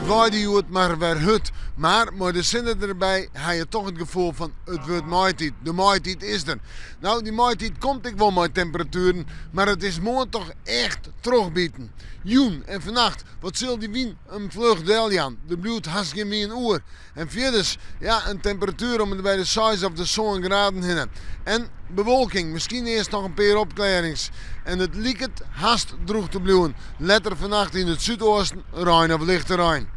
It waaide hjoed mar wer hurd, mar mei de sinne derby ha je toch it gefoel fan it wurdt maitiid, de maitiid is der. No, dy maitiid komt ek wol mei temperatueren, mar it is moarn toch echt trochbiten. Jûn en fannacht, wat sil dy wyn him fluch deljaan, der bliuwt hast gjin wyn oer. En fierders, ja, in temperatuer om en by de seis of de sân graden hinne. En bewolking, miskien earst noch in pear opklearrings. En it liket hast drûch te bliuwen. Letter fannacht yn it súdoasten rein of lichte rein.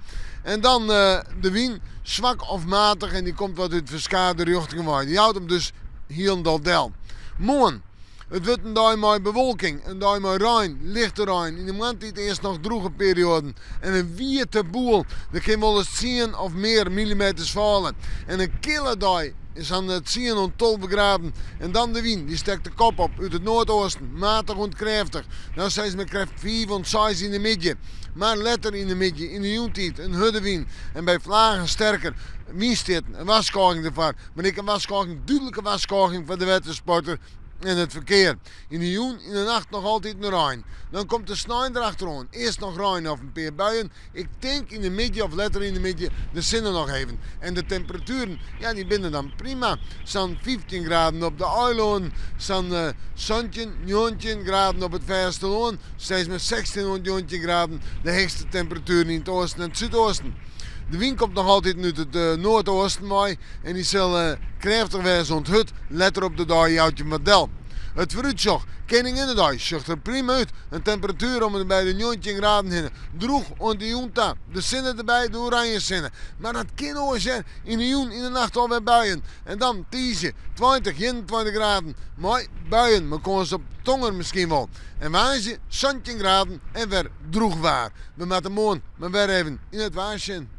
En dan de wyn, swak of matich en dy komt wat út ferskate rjochtingen wei. Dy jout him dus hielendal del. Moarn. It wurdt in dei mei bewolking, in dei mei rein, lichte rein, yn de moarntiid earst noch drûge perioaden en in wiete boel. Der kin wolris tsien of mear millimeters falle. En in kille dei, sa'n tsien oant 12 graden. En dan de wyn, dy stekt de kop op út it noardoosten, matich oant krêftich. Dan sis mar krêft fiif oant seis yn de middei. Mar letter yn de middei, yn de jûntiid, in hurde wyn en by flagen sterker wynstjitten. In warskôging derfoar. Mar ek in warskôging, dúdlike warskôging foar de wettersporter en it ferkear. Yn de jûn, yn de nacht noch altiten rein. Dan komt de snein derachteroan. Earst noch rein of in pear buien. Ik tink yn de middei of letter yn de middei de sinne noch even. En de temperatueren, ja dy binne dan prima. Sa'n 15 graden op de eilânen, sa'n 17, 19 graden op it fêstelân, sis mar 16 oant 19 graden de heechste temperatueren yn it oasten en it súdoasten. De wyn komt noch altiten út it noardoosten wei en dy sil krêftich wêze oant hurd. Letter op de dei jout him wat del. It foarútsjoch, Keninginnedei sjocht der prima út. In temperatuer om en by de 19 graden hinne. Drûch oant de jûn ta. De sinne derby, de oranje sinne. Mar dat kin oars hear. Yn de jûn, yn de nacht alwer buien. En dan tiisdei 20, 21 graden mei buien, mei kâns op tonger miskien wol. En woansdei 17 graden en wer drûch waar. We moatte moarn mar wer even yn it waar sjen.